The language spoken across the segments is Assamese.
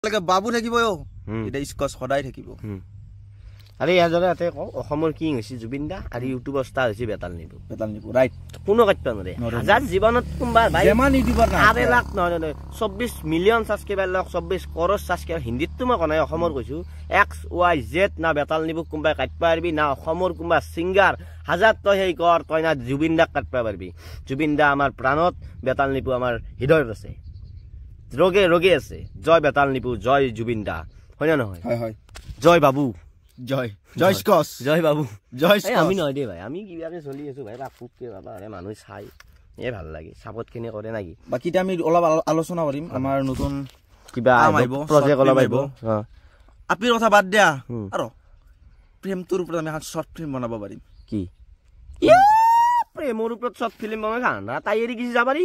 বাবু থাকিব, এতিয়া স্কচ সদায় থাকিব। আৰু ইয়াৰ জৰিয়তে কওঁ, অসমৰ কিং হৈছে জুবিন দা আৰু ইউটিউবৰ ষ্টাৰ হৈছে বেতাল নিপু। বেতাল নিপু, ৰাইট। কোনো কাটিব নোৱাৰে। হাজাৰ জীৱনত কোনোবা ভাই 2.5 লাখ নহয় নহয় 24 মিলিয়ন ছাবস্ক্ৰাইবাৰ লওক, 24 কৰোৰ ছাবস্ক্ৰাইবাৰ, হিন্দীততো মই কোৱা নাই, অসমৰ কৈছোঁ। এক্স ৱাই জেড না বেতাল নিপুক কোনোবাই কাটিব পাৰিবি না অসমৰ কোনোবা ছিংগাৰ হাজাৰ তই সেই কৰ, তই না জুবিন দাক কাটিব পাৰিবি। জুবিন দা আমাৰ প্ৰাণত, বেতাল নিপু আমাৰ হৃদয়ত আছে, ৰোগে ৰোগে আছে। জয় বেতাল নিপু, জয় জুবিন দা, হয় নে নহয়? হয়। জয় বাবু, জয় জয় স্কচ, জয় বাবু, জয়। আমি নহয় দেই ভাই, আমি কিবাকে চলি আছো ভাই, বাপুকে বাবা মানুহ চাই এই ভাল লাগে, চাপৰ্টখিনি কৰে নেকি। বাকী এতিয়া আমি অলপ আলোচনা কৰিম আমাৰ নতুন কিবা আহিব, প্ৰজেক্ট অলপ আহিব। আপিৰ কথা বাদ দিয়া, আৰু প্ৰেমটোৰ ওপৰত আমি এখন শ্বৰ্ট ফিল্ম বনাব পাৰিম। কি প্ৰেমৰ ওপৰত শ্বৰ্ট ফিল্ম বনাই না তাই এৰি কিছু যাবাৰি।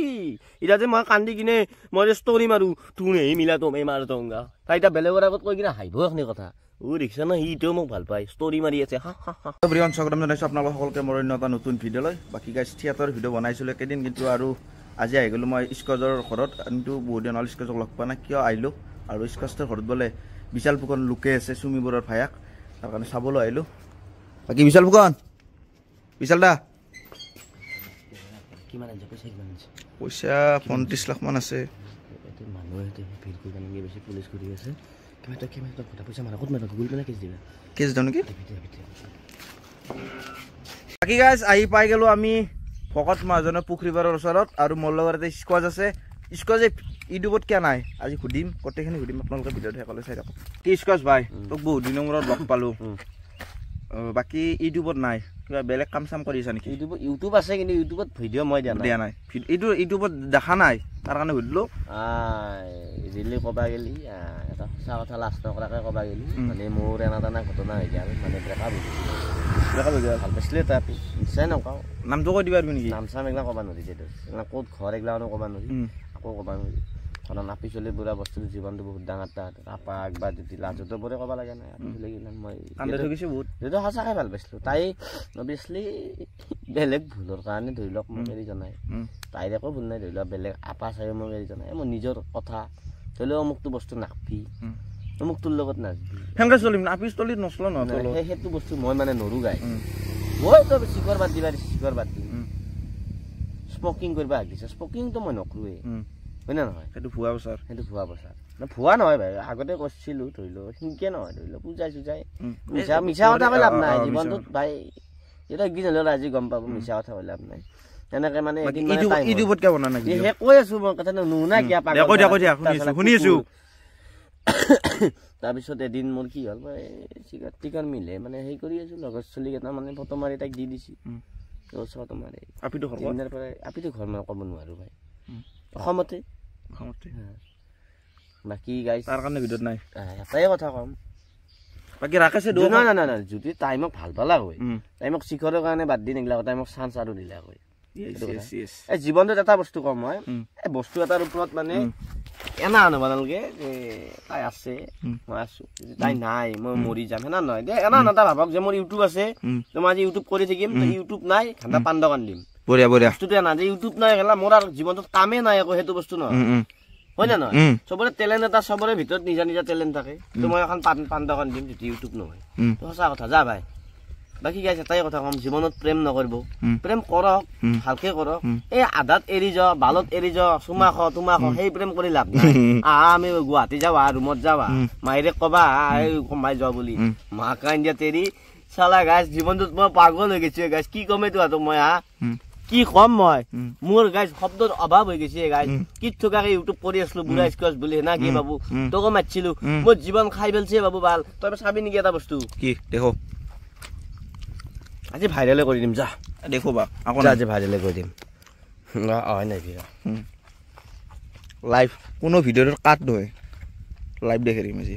এতিয়া যে মই কান্দি কিনে মই যে ষ্টৰি মাৰো, তোৰ নেহি মিলা তো মাৰ তংগা, তাই এতিয়া বেলেগৰ আগত কৈ কিনে হাঁহিব এইখিনি কথা। ও দেখিছা না, সি এতিয়াও মোক ভাল পায়, ষ্টৰি মাৰি আছে। হা হা হা। এভৰিৱান, স্বাগতম জনাইছোঁ আপোনালোক সকলোকে মোৰ অন্য এটা নতুন ভিডিঅ'লৈ। বাকী গাইজ, থিয়েটাৰ ভিডিঅ' বনাইছিলোঁ কেইদিন, কিন্তু আৰু আজি আহি গ'লোঁ মই স্কজৰ ঘৰত। কিন্তু বহুত দিন হ'ল স্কজক লগ পোৱা নাই, কিয় আহিলোঁ আৰু স্কজটোৰ ঘৰত বোলে বিশাল ফুকন লোকে আছে, চুমি বৰাৰ ভায়াক, তাৰ কাৰণে চাবলৈ আহিলোঁ। বাকী বিশাল ফুকন, বিশাল দা, কিমান আনিছে পইচা? কিমান আনিছে পইচা? 35 লাখ মান আছে। মানুহে ভিৰ কৰিব নেকি, বেছি পুলিচ ঘূৰি আছে। কিমান পইচা মাৰা? ক'ত মাৰা? গুগল পে না কেছ দিবা? কেছ দিওঁ নেকি? বাকী গাইজ, আহি পাই গ'লোঁ আমি ভকত মহাজনৰ পুখুৰী পাৰৰ ওচৰত, আৰু মোৰ লগত এটা স্কোৱাচ আছে। স্কোৱাচে ইউটিউবত কিয় নাই আজি সুধিম, গোটেইখিনি সুধিম, আপোনালোকে ভিডিঅ'টো শেষলৈ চাই থাকক। কি স্কোৱাচ ভাই, তোক বহুত দিনৰ মূৰত লগ পালোঁ। বাকী ইউটিউবত নাই, কিবা বেলেগ কাম চাম কৰিছা নেকি? ইউটিউব আছে, কিন্তু ইউটিউবত ভিডিঅ' মই দিয়া নাই। দিয়া নাই, এইটো ইউটিউবত দেখা নাই, তাৰ কাৰণে সুধিলোঁ। ৰিয়েলি ক'বা গ'লি এটা সঁচা কথা, লাজ নকৰাকৈ ক'বা গ'লি মানে মোৰ এনে এটা ঘটনা হৈ গ'ল, মানে ব্ৰেকআপ হৈ গৈছিল। ব্ৰেকআপ হৈ গ'ল? ভাল পাইছিলে তাত, নিশ্চয় নকওঁ। নামটো কৈ দিবা নেকি? নাম চাম এইগিলা ক'ব নোৱাৰি, এইগিলা ক'ত ঘৰ এইগিলানো ক'ব নোৱাৰি, আকৌ ক'ব নোৱাৰি। কাৰণ আপি চলি বুঢ়া বস্তুটো জীৱনটো বহুত ডাঙৰ, তাত আপাক বা যদি লাজতো বোৰে ক'ব লাগে নাই। আপি চলি মই যিটো সঁচাকৈ ভাল পাইছিলোঁ, তাই অভিয়াছলি বেলেগ ভুলৰ কাৰণে ধৰি লওক মোক এৰি জনাই, তাইৰ একো ভুল নাই, ধৰি লওক বেলেগ আপা চাইও মোক এৰি জনাই। মোৰ নিজৰ কথা, ধৰি লওক অমুকটো বস্তু নাকবি, অমুক তোৰ লগত নাচবি, সেনেকৈ চলিম, আপি চলি নচল নহয়, সেইটো বস্তু মই মানে নৰো গাই। মই তো চিকৰ বাদ দিবা দিছে, চিকৰ বাদ দিম, স্মকিং কৰিব হাক দিছে, স্মকিংটো মই নকৰোৱেই, হয় নে নহয়? সেইটো ভুৱা বছৰ, সেইটো ভুৱা বছৰ ভুৱা নহয় ভাই, আগতে কৰিছিলোঁ ধৰি লওক, সেনকে নহয়, ধৰি লওক পূজাই চুজাই মিছা মিছা কথা কৈ লাভ নাই জীৱনটোত ভাই। এতিয়া একদিন হ'লেও আজি গম পাব, মিছা কথা কৈ লাভ নাই। তেনেকে মানে এদিন মানে কৈ আছো মই কথা নুশুনা কিয় শুনি আছো। তাৰপিছত এদিন মোৰ কি হ'ল, মই চিগাৰেট টিকাৰ মিলে মানে হেৰি কৰি আছো, লগৰ ছোৱালী কেইটা মানে ফটো মাৰি তাইক দি দিছি। ফটো মাৰি আপিটো পৰাই আপিটো ঘৰ মই ক'ব নোৱাৰো ভাই, অসমতে। বাকী গাইজ, তাৰ কাৰণে ভিডিঅ'ত নাই, এটাই কথা ক'ম। বাকী ৰাকেশে নহয় নহয় নহয়, যদি তাই মোক ভাল পালা হয়, তাই মোক শিখৰৰ কাৰণে বাদ দি নিগিলা, তাই মোক চান্স আৰু দিলা হয়। এই জীৱনটোত এটা বস্তু কম মই, এই বস্তু এটাৰ ওপৰত মানে এনা আনিব নালাগে যে তাই আছে মই আছো, তাই নাই মই মৰি যাম, সেনা নহয় দে। এনা এটা ভাবক যে মোৰ ইউটিউব আছে, মই আজি ইউটিউব কৰি থাকিম, ইউটিউব নাই ঘণ্টা পাণ দোকান দিম। বঢ়িয়া বঢ়িয়া বস্তুটো এনা যে ইউটিউব নাই খেলা মোৰ আৰু জীৱনটোত কামেই নাই একো, সেইটো বস্তু নহয়, হয় নে নহয়? চবৰে টেলেণ্ট এটা, চবৰে ভিতৰত নিজা নিজা টেলেণ্ট থাকে। তো মই এখন পাণ দোকান দিম যদি ইউটিউব নহয়, সঁচা কথা। যা ভাই। বাকী গাইছ, এটাই কথা ক'ম, জীৱনত প্ৰেম নকৰিব, প্ৰেম কৰক, ভালকে কৰক। এই আধাত এৰি যাওঁ, বালত এৰি যাওঁ, চুমা খ তুমা খ, সেই প্ৰেম কৰি লাভ নাই। আহা আমি গুৱাহাটী যাওঁ, আহা ৰুমত যাওঁ, আহা মায়েৰে কবা আহা কমাই যোৱা বুলি, মা কান্দিয়া তেৰি চালা। গাইছ, জীৱনটোত মই পাগল হৈ গৈছো গাইছ, কি ক'ম এইটো মই, হা কি ক'ম মই, মোৰ গাইজ শব্দৰ অভাৱ হৈ গৈছে গাইজ। কি থকাকে ইউটিউব কৰি আছিলো বুঢ়া স্কচ বুলি না কি বাবু, তোকো মাতিছিলো, মোৰ জীৱন খাই পেলছে বাবু। ভাল তই চাবি নেকি এটা বস্তু? কি দেখো? আজি ভাইৰেলে কৰি দিম, যা দেখো বা, আকৌ আজি ভাইৰেলে কৰি দিম। হয় নাই? লাইভ কোনো ভিডিঅ'টোত কাট নহয়, লাইভ দেখি দিম আজি।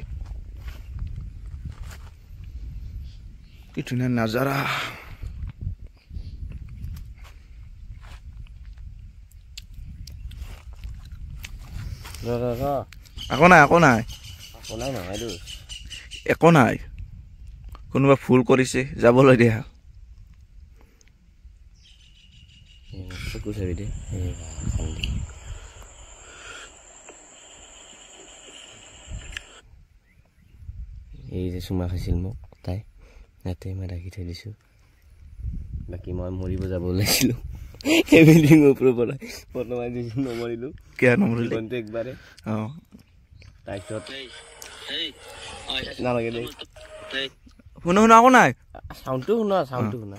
কি ধুনীয়া নাজাৰা। একো নাই, একো নাই, একো নাই, নহয় একো নাই, কোনোবা ভুল কৰিছে, যাবলৈ দিয়া। এই যে চুমা খাইছিল মোক তাই, ইয়াতে মই ৰাখি থৈ দিছোঁ। বাকী মই মৰিব যাব ওলাইছিলোঁ এই বিল্ডিঙৰ ওপৰৰ পৰা, বৰ্তমান নমৰিলোঁ। কিয় নমৰিলি? জীৱনটো একবাৰে। তাৰপিছত নালাগে দেই। শুনো শুনো আকৌ নাই। চাউণ্ডটো শুনা, চাউণ্ডটো শুনা।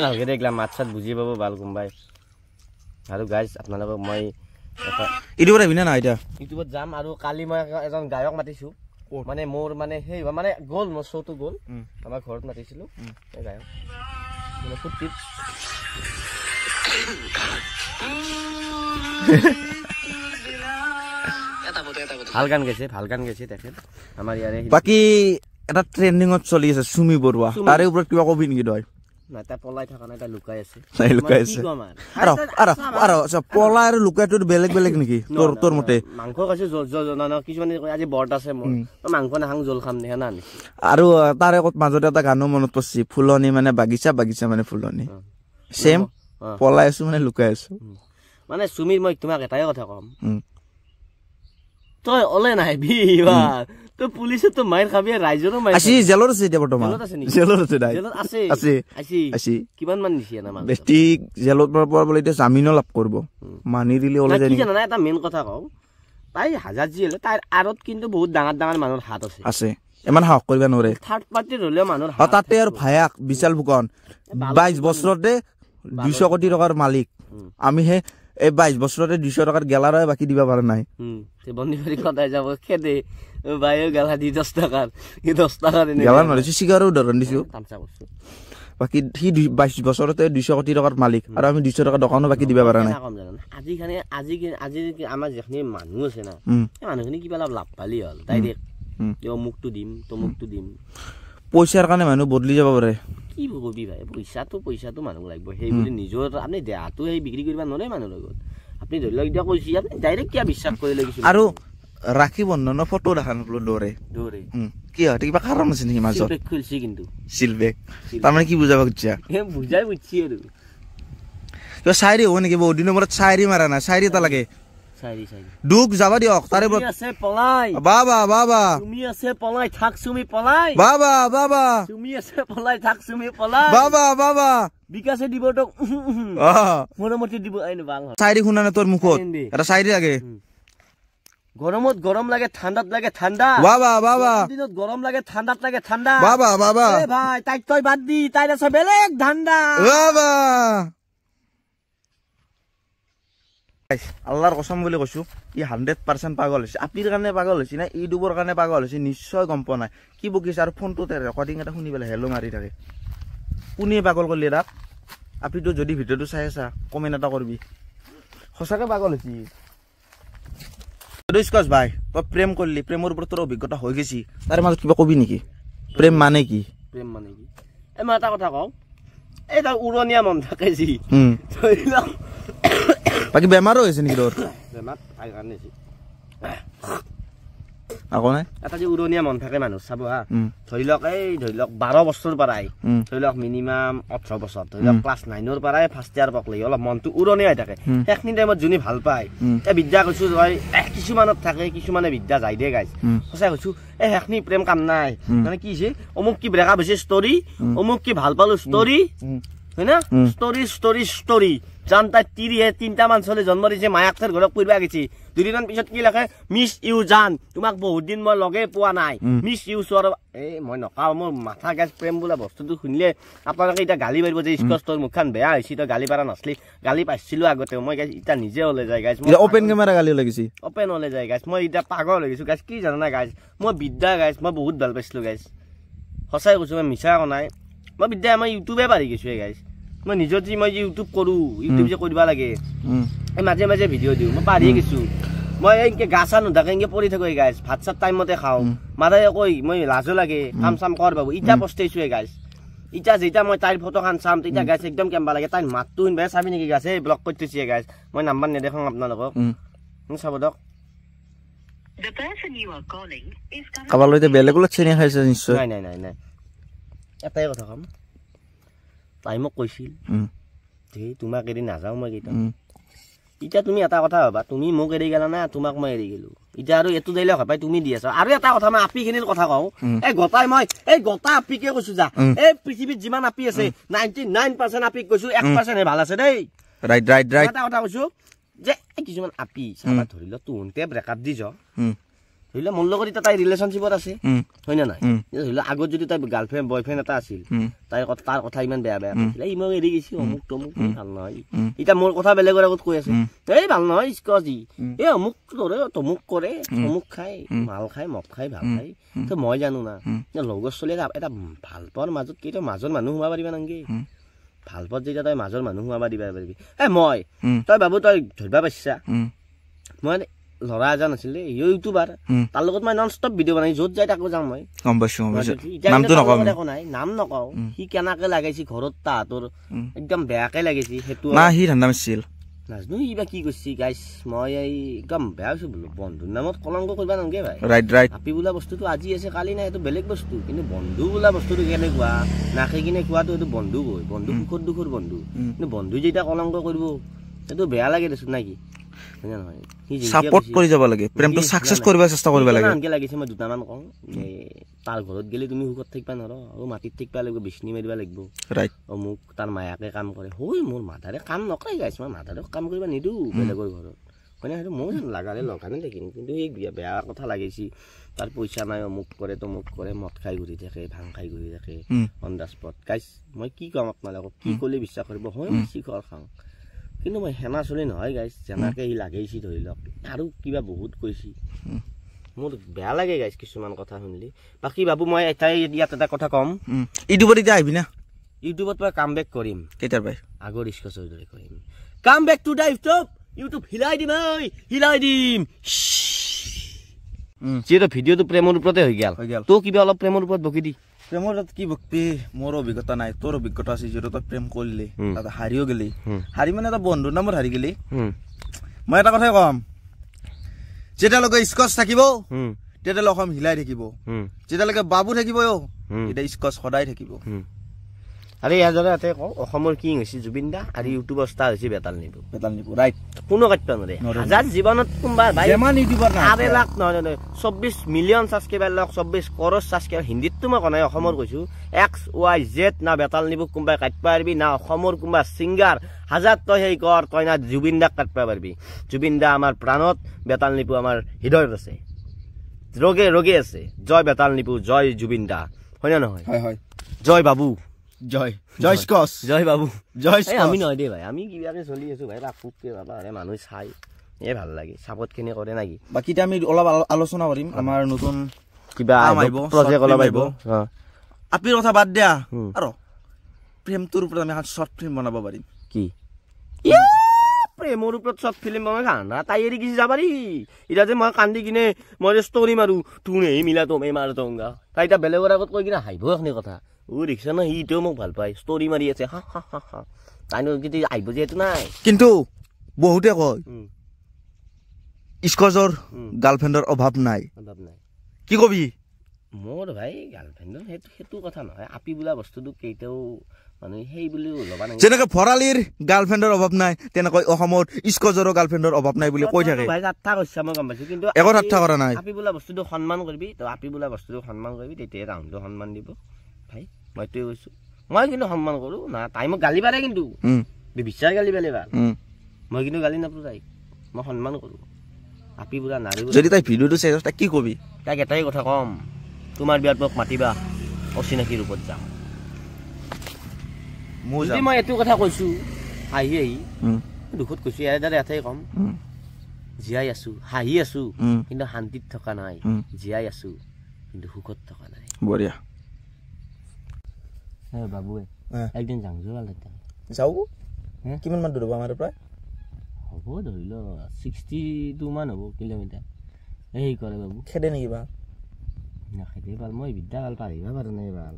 নালাগে দেই, এইগিলা মাত চাত বুজি পাব ভাল কোনোবাই। আৰু গাইজ আপোনালোকক মই ইউটিউবত আহিবি না নাই? এতিয়া ইউটিউবত যাম। আৰু কালি মই এজন গায়ক মাতিছোঁ, মানে মোৰ মানে সেই মানে গ'ল মোৰ শ্ব'টো গ'ল, আমাৰ ঘৰত মাতিছিলোঁ গায়ক, মানে ফূৰ্তিত। ভাল গান গাইছে, ভাল গান গাইছে তেখেত আমাৰ ইয়াৰে। বাকী এটা ট্ৰেণ্ডিঙত চলি আছে চুমি বৰুৱা, তাৰে ওপৰত কিবা কবি নেকি তই? নাই, তাই পলাই থকা নাই, তাই লুকাই আছে। তাই লুকাই আছে। আৰু পলাই আৰু লুকাইটো বেলেগ বেলেগ নেকি তোৰ মতে? মাংস খাইছো, কিছুমানে কয় আজি বৰ্ত আছে মোৰ, মাংস নাখাং জোল খাম নে না। আৰু তাৰে মাজতে এটা গানো মনত পৰিছে, ফুলনি মানে বাগিচা, বাগিচা মানে ফুলনি, চেম পলাই আছো মানে লুকাই আছো। মানে চুমিৰ মই তোমাক এটাই কথা কম, তই ওলাই নাহিবি, তই পুলিচতো মাইৰ খাবি, ৰাইজৰো মাইৰ। আছি জেলত আছে এতিয়া বৰ্তমান। জেলত আছে, জেলত আছে, আছে, আছে। কিমান মান দিছে না মানুহ? বেছি জেলত পৰা বোলে এতিয়া জামিনো লাভ কৰিব, মানি দিলে ওলাই যায়। কি জানা, এটা মেইন কথা কওঁ, তাই হাজাৰ যি হ'লে তাইৰ আঁৰত কিন্তু বহুত ডাঙৰ ডাঙৰ মানুহৰ হাত আছে। আছে, ইমান সাহস কৰিব নোৱাৰে। থাৰ্ড পাৰ্টিৰ হ'লেও মানুহৰ হাত। তাতে আৰু ভায়াক বিশাল ফুকন 22 বছৰতে 200 কোটি টকাৰ মালিক। আমি হে এই 22 বছৰতে 200 টকাৰ গেলাৰ বাকী দিব পৰা নাই। বন্দী সদায় যাব খেদে বায়ো গেলা দি 10 টকাৰ, 10 টকাৰ গেলা নোৱাৰিছো, চিগাৰো উদাহৰণ দিছো। বাকী সি 22 বছৰতে 200 কোটি টকাৰ মালিক আৰু আমি 200 টকাৰ দোকানো বাকী দিব পৰা নাই। আজিখানে আজি আজি আমাৰ যিখিনি মানুহ আছে না, সেই মানুহখিনি কিবা অলপ লাভ পালি হ'ল ডাইৰেক্ট অমুকটো দিম তমুকটো দিম, পইচাৰ কাৰণে মানুহ বদলি যাব পাৰে। কি কবি ভাই, পইচাটো মানুহক লাগিব। সেই বুলি নিজৰ আপুনি দেহাটো সেই বিক্ৰী কৰিব নোৱাৰে মানুহৰ লগত। আপুনি ধৰি লওক এতিয়া কৈছে, আপুনি ডাইৰেক্ট কিয় বিশ্বাস কৰি লৈ গৈছে? আৰু ৰাখী বন্ধনৰ ফটো দেখা নাপালো দৌৰে দৌৰে, কি হয় কিবা কাৰণ আছে নেকি মাজত? খুলছি কিন্তু চিলবেক, তাৰমানে কি বুজাব খুজিছা? বুজাই বুজিছি আৰু কিবা চাইৰি হ'ব নেকি? বহুত দিনৰ মূৰত চাইৰি মাৰা নাই, চাইৰি এটা লাগে। দুখ যাবা দিয়ক তাৰে আছে পলাই, বাবা বাবা তুমি আছে পলাই থাক চুমি পলাই, বাবা বাবা তুমি আছে পলাই থাক চুমি পলাই, বাবা বাবা বিকাশে দিব তোক মৰমতে দিব। চাইৰি শুনা নাই তোৰ মুখত, এটা চাইৰি লাগে। গৰমত গৰম লাগে, ঠাণ্ডাত লাগে ঠাণ্ডা, বাবা বাবা দিনত গৰম লাগে, ঠাণ্ডাত লাগে ঠাণ্ডা, বাবা বাবা এ ভাই তাইক তই বাদ দি, তাইৰ আছে বেলেগ ধান্দা, বাবা। আল্লাহৰ কচম বুলি কৈছোঁ, ই 100% পাগল হৈছে। আপিৰ কাৰণে পাগল হৈছে না ইউটিউবৰ কাৰণে পাগল হৈছে নিশ্চয় গম পোৱা নাই। কি বকিছে আৰু ফোনটোতে ৰেকৰ্ডিং এটা শুনি পেলাই হেল্ল' মাৰি থাকে। কোনে পাগল কৰিলে তাক? আপিটো যদি ভিডিঅ'টো চাই আছা কমেণ্ট এটা কৰিবি, সঁচাকৈ পাগল হৈছে। ভাই তই প্ৰেম কৰিলি, প্ৰেমৰ ওপৰত তোৰ অভিজ্ঞতা হৈ গৈছি, তাৰে মাজত কিবা কবি নেকি? প্ৰেম মানে কি? প্ৰেম মানে কি? এই মই এটা কথা কওঁ, এই তাৰ উৰণীয়া মন থাকে যি ধৰি লওক। বাকী বেমাৰো হৈছে নেকি তোৰ? বেমাৰ তাইৰ কাৰণে হৈছে। আকৌ নাই এটা যে উৰণীয়া মন থাকে মানুহ চাব হা, ধৰি লওক এই ধৰি লওক 12 বছৰৰ পৰাই, ধৰি লওক মিনিমাম 18 বছৰ, ধৰি লওক ক্লাছ 9ৰ পৰাই ফাৰ্ষ্ট ইয়াৰ পকলে অলপ মনটো উৰণীয়া হৈ থাকে। সেইখিনি টাইমত যোনে ভাল পায়, এই বিদ্যা কৈছো তই কিছুমানত থাকে, কিছুমানে বিদ্যা যায় দে গাইছ, সঁচাই কৈছো। এই সেইখিনি প্ৰেম কাম নাই, মানে কি হৈছে অমুক কি ব্ৰেকআপ হৈছে ষ্টৰী, অমুক কি ভাল পালো ষ্টৰী, হয় না? ষ্টৰী ষ্টৰী ষ্টৰী জান তাই তিৰিহে 3টামান ছোৱালী জন্ম দিছে, মায়াক ঘৰত ফুৰিব গৈছে। দুদিনমান পিছত কি লেখে, মিছ ইউ জান, তোমাক বহুত দিন মই লগে পোৱা নাই, মিছ ইউ চোৱাৰ। এই মই নকাওঁ, মোৰ মাথা গেছ প্ৰেম বোলা বস্তুটো শুনিলে আপোনালোকে এতিয়া গালি পাৰিব যে স্কচ তোৰ মুখখন বেয়া হৈছে, তই গালি পাৰা নাছিলি। গালি পাইছিলো আগতে মই গাইছ, এতিয়া নিজে ওলাই যায় গাইছ, অপেন কেমেৰা গালি লাগিছে, অপেন ওলাই যায় গাইছ। মই এতিয়া পাগল হৈ গৈছো গাইছ, কি জানা নাই গাইছ, মই বিদ্যা গাইছ মই বহুত ভাল পাইছিলো গাইছ, সঁচাই কৈছো, মই মিছা কোৱা নাই। মই বিদ্যা মই ইউটিউবে পাৰি গৈছো গাইছ, মই নিজৰ যি মই ইউটিউব কৰোঁ, ইউটিউব যে কৰিব লাগে, এই মাজে মাজে ভিডিঅ' দিওঁ, মই পাৰি গৈছোঁ। মই এনেকৈ গা চা নুধাকে এনেকৈ পৰি থাকোঁ গাইছ, ভাত চাত টাইমতে খাওঁ, মাদাৰে কয় মই লাজো লাগে, কাম চাম কৰ বাবু। এতিয়া পস্তাইছোৱে গাইছ, এতিয়া যেতিয়া মই তাইৰ ফটোখন চাম তেতিয়া গাইছ একদম কেম্বা লাগে। তাইৰ মাতটো শুনিবাই চাবি নেকি গাইছ, এই ব্লক কৰি থৈছে গাইছ, মই নাম্বাৰ নেদেখাওঁ আপোনালোকক, চাব দিয়ক। কাৰোবাৰ এতিয়া বেলেগো চিনি খাইছে নিশ্চয়। নাই নাই নাই নাই, এটাই কথা ক'ম, তাই মোক কৈছিল যে তোমাক এৰি নাযাওঁ মই কেইটা। এতিয়া তুমি এটা কথা ভাবা, তুমি মোক এৰি গ'লা না তোমাক মই এৰি গ'লো, এতিয়া আৰু এইটো ডাইলগ পাই তুমি দি আছা। আৰু এটা কথা মই আপিখিনিৰ কথা কওঁ, এই গোটাই মই এই গোটা আপিকে কৈছো যা, এই পৃথিৱীত যিমান আপি আছে 99% আপিক কৈছো, 1% ভাল আছে দেই। Right right right. এটা কথা কৈছো যে কিছুমান আপি চাবা ধৰি ল তুহোঁতে ব্ৰেকআপ দি যা, ধৰি ল মোৰ লগত এতিয়া তাই ৰিলেশ্যনশ্বিপত আছে হয় নে নাই, ধৰি ল আগত যদি তাই গাৰ্লফ্ৰেণ্ড বয়ফ্ৰেণ্ড এটা আছিল, তাই তাৰ কথা ইমান বেয়া বেয়া কৈছিল, এই মই এৰি গৈছো অমুক তমুক ভাল নহয়, এতিয়া মোৰ কথা বেলেগৰ আগত কৈ আছে, এই ভাল নহয় ইস্কজি, এই অমুক কৰে তমুক কৰে, অমুক খায় মাল খায় মদ খায় ভাল খায়, তো মই জানো না লগৰ ছোৱালী এটা ভাল পোৱাৰ মাজত কেইটা মাজৰ মানুহ সোমাব পাৰিবা নাংগে, ভাল পোৱাত যেতিয়া তই মাজৰ মানুহ সোমাব দিবা পাৰিবি। এ মই তই বাবু তই ধৰিবা পাৰিছা, মই ল'ৰা এজন আছিলে ইউটিউবাৰ, তাৰ লগত মই নন ষ্টপ ভিডিঅ' বনাই য'ত যাই তাকো যাওঁ মই, একো নাই নাম নকওঁ, সি কেনেকে লাগাইছি ঘৰত তাহাঁতৰ একদম বেয়াকে লাগিছি, সেইটো নাজানো সি বা কি কৰিছি গাইছ, মই এই একদম বেয়া হৈছো বোলো, বন্ধুৰ নামত কলংক কৰিব নালাগে ভাই। Right right. আপি বোলা বস্তুটো আজি আছে কালি নাই, সেইটো বেলেগ বস্তু, কিন্তু বন্ধু বোলা বস্তুটো কেনেকুৱা নাখাই কিনে খোৱাটো এইটো বন্ধু কয়, বন্ধু সুখৰ দুখৰ বন্ধু, কিন্তু বন্ধু যেতিয়া কলংক কৰিব সেইটো বেয়া লাগে দেচোন নাই কি, সাপোৰ্ট কৰি যাব লাগে, প্ৰেমটো সাকসেস কৰিব চেষ্টা কৰিব লাগে। আনকে লাগিছে মই দুটামান কওঁ, তাৰ ঘৰত গেলে তুমি সুখত থাকিবা নোৱাৰ, আৰু মাটিত থাকিবা লাগিব, বিচনী মাৰিব লাগিব। ৰাইট। অমুক তাৰ মায়াকে কাম কৰে, হৈ মোৰ মাদাৰে কাম নকৰে গাইছ, মই মাদাৰক কাম কৰিব নিদিওঁ বেলেগৰ ঘৰত, হয়নে, সেইটো ময়ো লাগালে লগা নাথাকিম, কিন্তু সেই বেয়া কথা লাগিছে, তাৰ পইচা নাই অমুক কৰে তমুক কৰে, মদ খাই ঘূৰি থাকে, ভাং খাই ঘূৰি থাকে অন the spot. গাইছ মই কি ক'ম আপোনালোকক, কি ক'লে বিশ্বাস কৰিব, হয় মই শিখৰ খাওঁ, কিন্তু মই সেনা চলি নহয় গাইছ, যেনেকে সি লাগেছি ধৰি লওক আৰু কিবা বহুত কৈছি, মোৰ বেয়া লাগে গাইছ কিছুমান কথা শুনিলি। বাকী বাবু মই এটাই ইয়াত এটা কথা ক'ম, ইউটিউবত এতিয়া আহিবি না? ইউটিউবত মই কাম বেক কৰিম। কেতিয়াৰ পাই? আগৰ স্কচৰ দৰে কৰিম, come back to the YouTube, YouTube হিলাই দিম, ঐ হিলাই দিম। যিহেতু ভিডিঅ'টো প্ৰেমৰ ওপৰতে হৈ গ'ল, তই কিবা অলপ প্ৰেমৰ ওপৰত বকি দি। প্ৰেমৰ কি বকবি, মোৰ অভিজ্ঞতা নাই, তোৰ অভিজ্ঞতা আছে, যিহেতু তই প্ৰেম কৰিলি, তাতে হাৰিও গেলি, হাৰি মানে এটা বন্ধুৰ নামত হাৰি গেলি। মই এটা কথাই ক'ম, যেতিয়ালৈকে স্কচ থাকিব তেতিয়ালৈকে অসম হিলাই থাকিব, যেতিয়ালৈকে বাবু থাকিব তেতিয়া স্কচ সদায় থাকিব। আৰু ইয়াৰ দৰে ইয়াতে কওঁ, অসমৰ কিং হৈছে জুবিন দা আৰু ইউটিউবৰ ষ্টাৰ হৈছে বেতাল নিপু। বেতাল নিপু ৰাইট, কোনো কাটিব নোৱাৰে। হাজাৰ জীৱনত কোনোবা ভাই 2.5 লাখ নহয় নহয় 24 মিলিয়ন ছাবস্ক্ৰাইবাৰ লওক, 24 কৰোৰ ছাবস্ক্ৰাইবাৰ, হিন্দীততো মই কোৱা নাই, অসমৰ কৈছোঁ, এক্স ৱাই জেড না বেতাল নিপুক কোনোবাই কাটিব পাৰিবি না অসমৰ কোনোবা ছিংগাৰ হাজাৰ তই সেই কৰ, তই না জুবিন দাক কাটিব পাৰিবি। জুবিন দা আমাৰ প্ৰাণত, বেতাল নিপু আমাৰ হৃদয়ত আছে, ৰোগে ৰোগে আছে। জয় বেতাল নিপু, জয় জুবিন দা, হয় নে নহয়? হয় হয়। জয় বাবু, জয় জয় স্কচ, জয় বাবু, জয় স্কচ। আমি নহয় দেই ভাই, আমি কিবাকে চলি আছো ভাই, বাপুকে বাবা আৰে মানুহ চাই এই ভাল লাগে, চাপৰ্টখিনি কৰে নাকি। বাকী এতিয়া আমি অলপ আলোচনা কৰিম আমাৰ নতুন কিবা আহিব, প্ৰজেক্ট অলপ আহিব। আপিৰ কথা বাদ দিয়া, আৰু প্ৰেমটোৰ ওপৰত আমি এখন শ্বৰ্ট ফিল্ম বনাব পাৰিম। কি প্ৰেমৰ ওপৰত শ্বৰ্ট ফিল্ম বনাই না, তাই এৰি কিছু যাবা দেই। এতিয়া যে মই কান্দি কিনে মই যে ষ্টৰি মাৰো, তোৰ এই মিলা তোম এই মাৰো তংগা, তাই এতিয়া বেলেগৰ আগত কৈ কিনে হাঁহিব এইখিনি কথা। ও দেখিছা ন, সি এতিয়াও মোক ভাল পায়, ষ্টৰি মাৰি আছে, হা হা হা হা। তাইনো কিন্তু আহিব যিহেতু নাই। কিন্তু বহুতে কয় স্কচৰ গাৰ্লফ্ৰেণ্ডৰ অভাৱ নাই, অভাৱ নাই। কি কবি? মোৰ ভাই গাৰ্লফ্ৰেণ্ডৰ সেইটো কথা নহয়, আপি বোলা বস্তুটো কেতিয়াও মানে সেই বুলি ল'বা নাই। যেনেকে ভৰালীৰ গাৰ্লফ্ৰেণ্ডৰ অভাৱ নাই, তেনেকৈ অসমত স্কচৰো গাৰ্লফ্ৰেণ্ডৰ অভাৱ নাই বুলি কৈ থাকে। ভাই ঠাট্টা কৰিছা, মই গম পাইছো, কিন্তু একো ঠাট্টা কৰা নাই। আপি বোলা বস্তুটো সন্মান কৰিবি, তো আপি বোলা বস্তুটো সন্মান কৰিবি, তেতিয়া ৰাউণ্ডটো সন্মান দিব। ভাই মই এইটোৱে কৈছো, মই কিন্তু সন্মান কৰোঁ না, তাই মোক গালি পাৰে, কিন্তু বিশ্বাস গালি পাৰে ভাল, মই কিন্তু গালি নাপাওঁ তাইক, মই সন্মান কৰোঁ। আপি বোলা নাৰী যদি তাই ভিডিঅ'টো চাই তাইক কি কবি? তাইক এটাই কথা ক'ম, তোমাৰ বিয়াত মোক মাতিবা, অচিনাকি ৰূপত যাম। যদি মই এইটো কথা কৈছো হাঁহি হাঁহি দুখত কৈছো, ইয়াৰ দ্বাৰা এটাই ক'ম, জীয়াই আছো, হাঁহি আছো, কিন্তু শান্তিত থকা নাই, জীয়াই আছো কিন্তু সুখত থকা নাই। বঢ়িয়া বাবুৱে একদিন যাওঁ যাওঁ। কিমান মান দূৰ হ'ব আমাৰ প্ৰায়? হ'ব ধৰি ল 62 মান হ'ব কিলোমিটাৰ। এই কৰে বাবু খেদে নেকি বা? নাখেদে ভাল, মই বিদ্যা ভাল পাৰিব পাৰো নাই ভাল,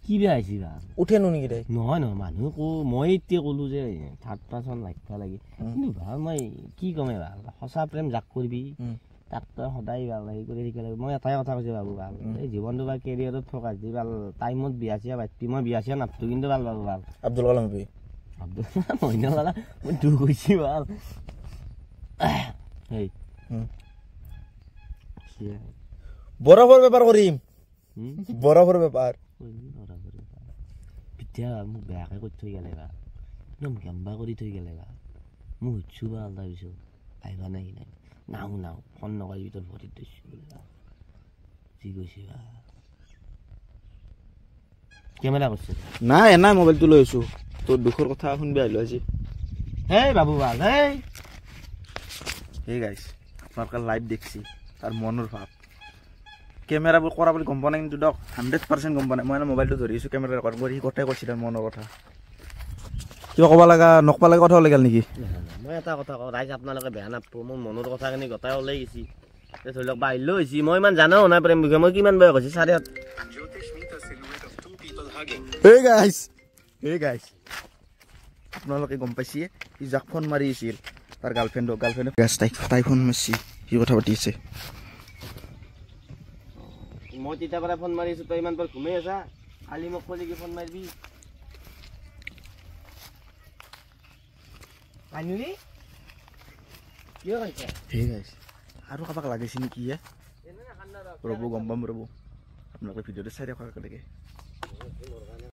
কি বেয়া হৈছে ভাল উঠেনো নেকি তাই? নহয় নহয়, মানুহ কো মই এতিয়া ক'লো যে থাৰ্ড পাৰ্চন ৰাখিব লাগে, কিন্তু ভাল মই কি ক'মে ভাল, সঁচা প্ৰেম যাক কৰিবি তাক তই সদায় ভাল হেৰি কৰি থাকিব লাগিব। মই এটাই কথা কৈছোঁ বাবু, ভাল এই জীৱনটো বা কেৰিয়াৰত ফ'কাছ দি ভাল টাইমত বিয়া চিয়া পাতিবি। মই বিয়া চিয়া নাপাতো, কিন্তু ভাল পাব ভাল। আব্দুল কালাম হবি? আব্দুল মই নালালা, মই দুখ হৈছি ভাল। এই বৰফৰ বেপাৰ কৰিম, বৰফৰ বেপাৰ। এতিয়া মোক বেয়াকে কৰি থৈ গেলে বা একদম গেম্বা কৰি থৈ গেলে বা। মোক সুধছো বা তাৰপিছত আহিবা নাই কি নাই, নাহো নাহো ফোন নকৰিবি তোৰ ভৰিত ধৰিছোঁ বোলে বা। যি কৈছে বা কেমেৰা কৰিছে নাই নাই, মোবাইলটো লৈ আহিছোঁ, তোৰ দুখৰ কথা শুনিব আহিলোঁ আজি। হেই বাবু ভাল হেই। হেই গাইছ, আপোনালোকে লাইভ দেখছি তাৰ মনৰ ভাৱ। কেমেৰাবোৰ কৰা বুলি গম পোৱা নাই, কিন্তু দক 100% গম পোৱা নাই। মই মোবাইলটো ধৰি আছোঁ, কেমেৰা ৰেকৰ্ড কৰি, সি গোটেই কৈছে তাৰ মনৰ কথা। কিবা ক'ব লগা নকবা লগা কথা ওলাই গ'ল নেকি? মই এটা কথা কওঁ ৰাইজ, আপোনালোকে বেয়া নাপাব, মোৰ মনৰ কথাখিনি গোটাই ওলাই গৈছে। ধৰি লওক বাহিৰলৈ হৈছে, মই ইমান জানো নাই প্ৰেম বিষয়ে, মই কিমান বয়স হৈছে 8.5। হেই গাইছ, হেই গাইছ, আপোনালোকে গম পাইছে সি যাক ফোন মাৰি আছিল তাৰ গাৰ্লফ্ৰেণ্ডক, গাৰ্লফ্ৰেণ্ডক তাইক তাই ফোন মাৰিছে, সি কথা পাতি আছে। মই তেতিয়াৰ পৰা ফোন মাৰি আছোঁ, তই ইমান পৰ ঘুমাই আছা, কালি মোক কলি কি ফোন মাৰিবি। হেই গাইছ, আৰু কাৰোবাক লাগিছে নেকি? ৰ'ব গম পাম, ৰ'ব আপোনালোকে ভিডিঅ'টো চাই থাকক একেলগে।